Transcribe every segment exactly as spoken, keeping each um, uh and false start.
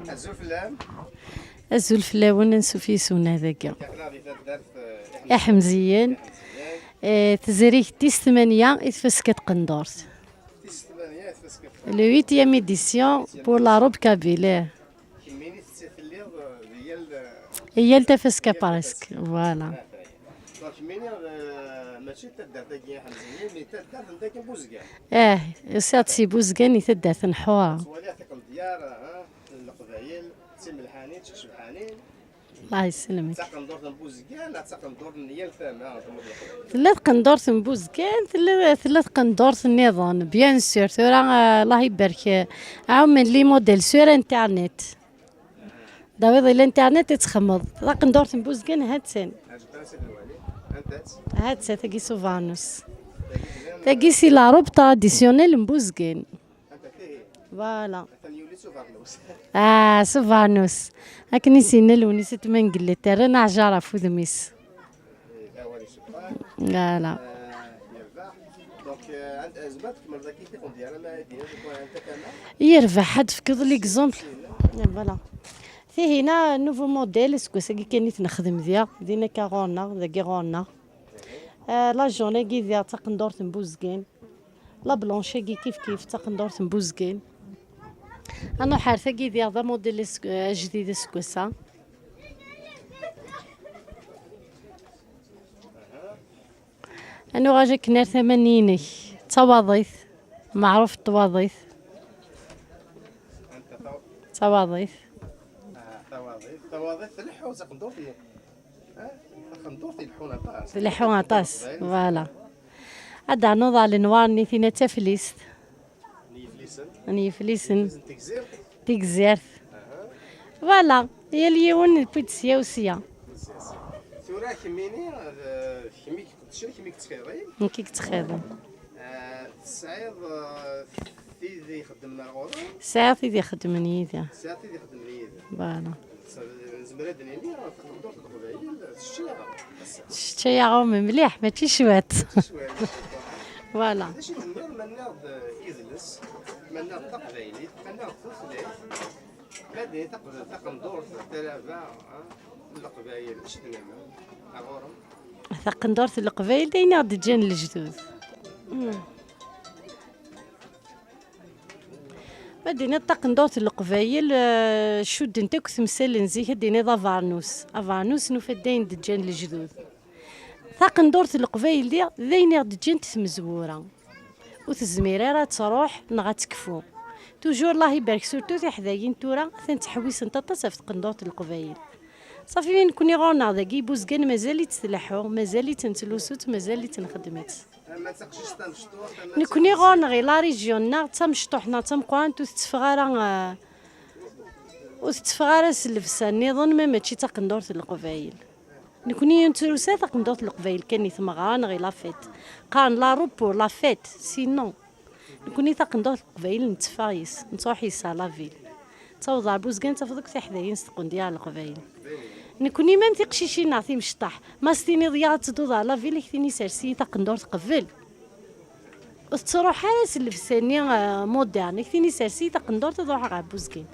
Azul fell-am. Azul fell-awen, ansuf yis-wen dagi. Aql-aɣ di taddart, eh, Iḥemziyen. Eh, tezri tis tmanya i tfaska tqendurt. Tis tmanya i tfaska tqendurt. Le huitième édition pour la robe kabyle. Kemmini tettatelliḍ, eh, di yal, eh, yal tafaska presque, voilà. Donc, kemmini, eh, mačči d taddart-agi Iḥemziyen, mais d taddart n dagi n Buzgan. Eh, usiɣ-d si Buzgan i taddart n Ḥura. Ttwaliɣ tiqendyar, eh, n Leqbayel, d timelḥanin, d ticebḥanin. Allah yesselmek. D taqendurt n Buzgan, neɣ d taqendurt n yal tama n tmurt n Leqbayel? Tella tqendurt n Buzgan, tella, tella tqendurt nniḍen, bien sûr. Tura, eh, Allah ibarek, eh, ɛummen les modèles sur internet. Dawiḍ i l'internet i txemmeḍ. Taqendurt n Buzgan, ha-tt-an. Ha-tt-a, tagi s ubernus. Tagi si la robe traditionnelle n Buzgan. Voilà. Ah, s ubernus. Akken i s-yenna Lewnis At Mengellat, rran aɛjar ɣef wudem-is. Voilà. Yerbeḥ, ad d-tefkeḍ l'exemple. Voilà. Tihina, nouveau modèle, aseggas-agi kan i t-nexdem diɣ, din akka ɣur-neɣ, dagi ɣur-neɣ. Ah, la jaune-agi diɣ d taqendurt n Buzgan. La blanche-agi kif kif d taqendurt n Buzgan. Ad nruḥ ar tagi diɣ d amudil aseg-, ajdid aseggas-a. Ad nuɣal akken ar tama-nni-inek. D tawaḍit. Meɛruf d twaḍit. D tawaḍit. Ah, tawaḍit. Tawaḍit tleḥḥu d taqendurt. Ah, taqendurt ileḥḥun aṭas. Ileḥḥu aṭas, voilà. Ad d-rnuḍ ɣer lenwar-nni, tina d taflist. N yiflisen. N yiflisen. N tegzirt. Tigzirt. Aha. Voilà, yal yiwen yewwi-d sya u sya. Tura kemmini, d kemm i iqeddcen, kemm i yettxiḍin. Nekk i yettxiḍin. Ah, tesɛiḍ, ah, tid ixeddmen ar ɣur-m? Sɛiɣ tid ixeddmen yid-i. Tesɛiḍ tid ixeddmen yid-i. Voilà. Nezmer ad d-nini taqendurt n Leqbayel tečča ass-a. Tečča-yaɣ umi mliḥ, mačči cwiṭ. Mačči cwiṭ. Voilà. D acu i d-nniɣ ma nniɣ-d idles, ma nniɣ-d taqbaylit, ma nniɣ-d tutlayt, ma d-nini taqb-, taqendurt, talaba, ah, n Leqbayel, d acu i d-nniɣ ar ɣur-m? Taqendurt n Leqbayel d ayen i ɣ-d-ǧǧan lejdud. Mm. Ma d-tiniḍ taqendurt n Leqbayel, eh, cuddent akk temsal n zik, ad d-tiniḍ abernus. Abernus nufa-d ayen d-ǧǧan lejdud. Taqendurt n Leqbayel diɣ, d ayen i ɣ-d-ǧǧant tmezwura. Ur tezmir ara ad truḥ neɣ ad tekfu. Toujours, Allah ibarek, surtout tiḥdayin tura, atan ttḥewwisent aṭas ɣef tqendurt n Leqbayel. Ṣafi, nekkni ɣur-neɣ dagi, Buzgan, mazal-itt tleḥḥu, mazal-itt nettlusu-tt, mazal-itt nxeddem-itt. Ama d taqcict tamecṭuḥt, ama d Nekkni ɣur-neɣ i la région-nneɣ, d tamecṭuḥt neɣ d tameqqrant, ur tetteffeɣ ara, eh, ur tetteffeɣ ara s llebsa nniḍen, ma mačči d taqendurt n Leqbayel. Nekkni ur nettrusu ara taqendurt n Leqbayel kan i tmeɣra neɣ i la fête. Qqaren la robe pour la fête, sinon. Nekkni taqendurt n Leqbayel netteffeɣ yes, nettruḥ yes ar la ville. Ttaweḍ ɣer Buzgan, tafeḍ akk tiḥdayin s tqendyar n Leqbayel. Nekkni, même tiqcicin neɣ timecṭaḥ, ma s-tiniḍ yaɣ ad tedduḍ ɣer la ville, ak-tini sers-iyi taqendurt qbel. Ur tettruḥ ara s llebsa-nni, eh, moderne, ak-tini sers-iyi taqendurt ad ruḥeɣ ɣer Buzgan.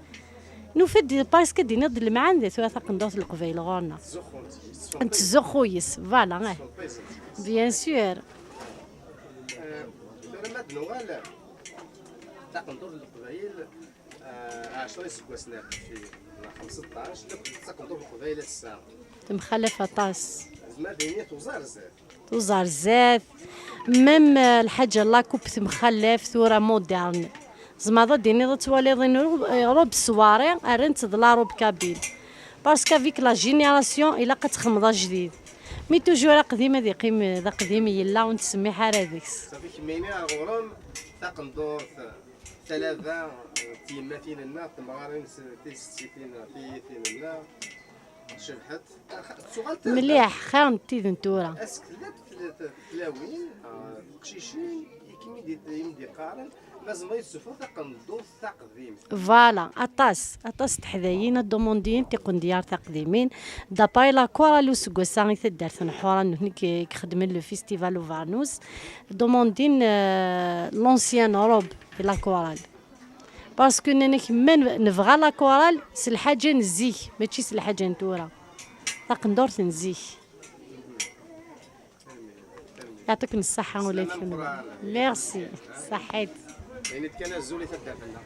Nufa-d, parce que d-iniḍ-d lemɛan d tura taqendurt n Leqbayel ɣur-neɣ. Nettzuxxu yes, voilà, eh. Bien sûr. Eh, tura ma d-nuɣal, taqendurt n Leqbayel, eh, ɛecra iseggasen ar deffir, neɣ xemseṭṭac, taqendurt n Leqbayel ass-a. Temxalaf aṭas. Zmer d ini tuẓar zdat. Tuẓar zdat. Même, eh, lḥaǧa la coupe temxalaf, tura moderne. Tzemreḍ ad d-tiniḍ ad twaliḍ une robe, eh, robe soirée, rran-tt d la robe kabyle. Parce qu'avec la génération, ilaq ad txemmeḍ ajdid. Mais toujours aqdim ad yeqqim d aqdim yella, ur nettsemmiḥ ara deg-s. Safi kemmini ar ɣur-m taqendurt, talaba, eh, n tyemmatin-nneɣ, temɣarin s-, tisettitin, tiyitin-nneɣ, cebḥent. Tuɣal tarda. Mliḥ, xir n tid n tura. Ass-a tella tlawin, ah, teqcicin, i kem-id-, i m-d-iqqaren, ma zemreɣ ad d-sufɣeɣ taqendurt taqdimt. Voilà, aṭas, aṭas n teḥdayin ad d-umundiyen tiqendyar taqdimin. D'après la chorale useggas-a i taddart n Ḥura, nutni i ixeddmen le festival Uvernus, d-umundin, euh, l'ancienne robe de la chorale. Parce que nnan-ak ma nebɣa la chorale s lḥaǧa n zik, mačči s lḥaǧa n tura. Taqendurt n zik. Yeɛṭiken ṣṣeḥḥa ula d kenwi. Merci. Ṣaḥḥit. Ini-d kan azul i taddart-nneɣ.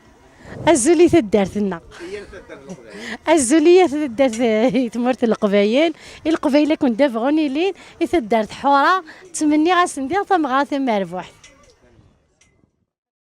Azul i taddart-nneɣ. Azul i taddart, i tmurt n Leqbayel, i Leqbayel akken d-abɣun ilin, i taddart Ḥura, ttmenniɣ-asen diɣ tameɣra tamerbuḥt.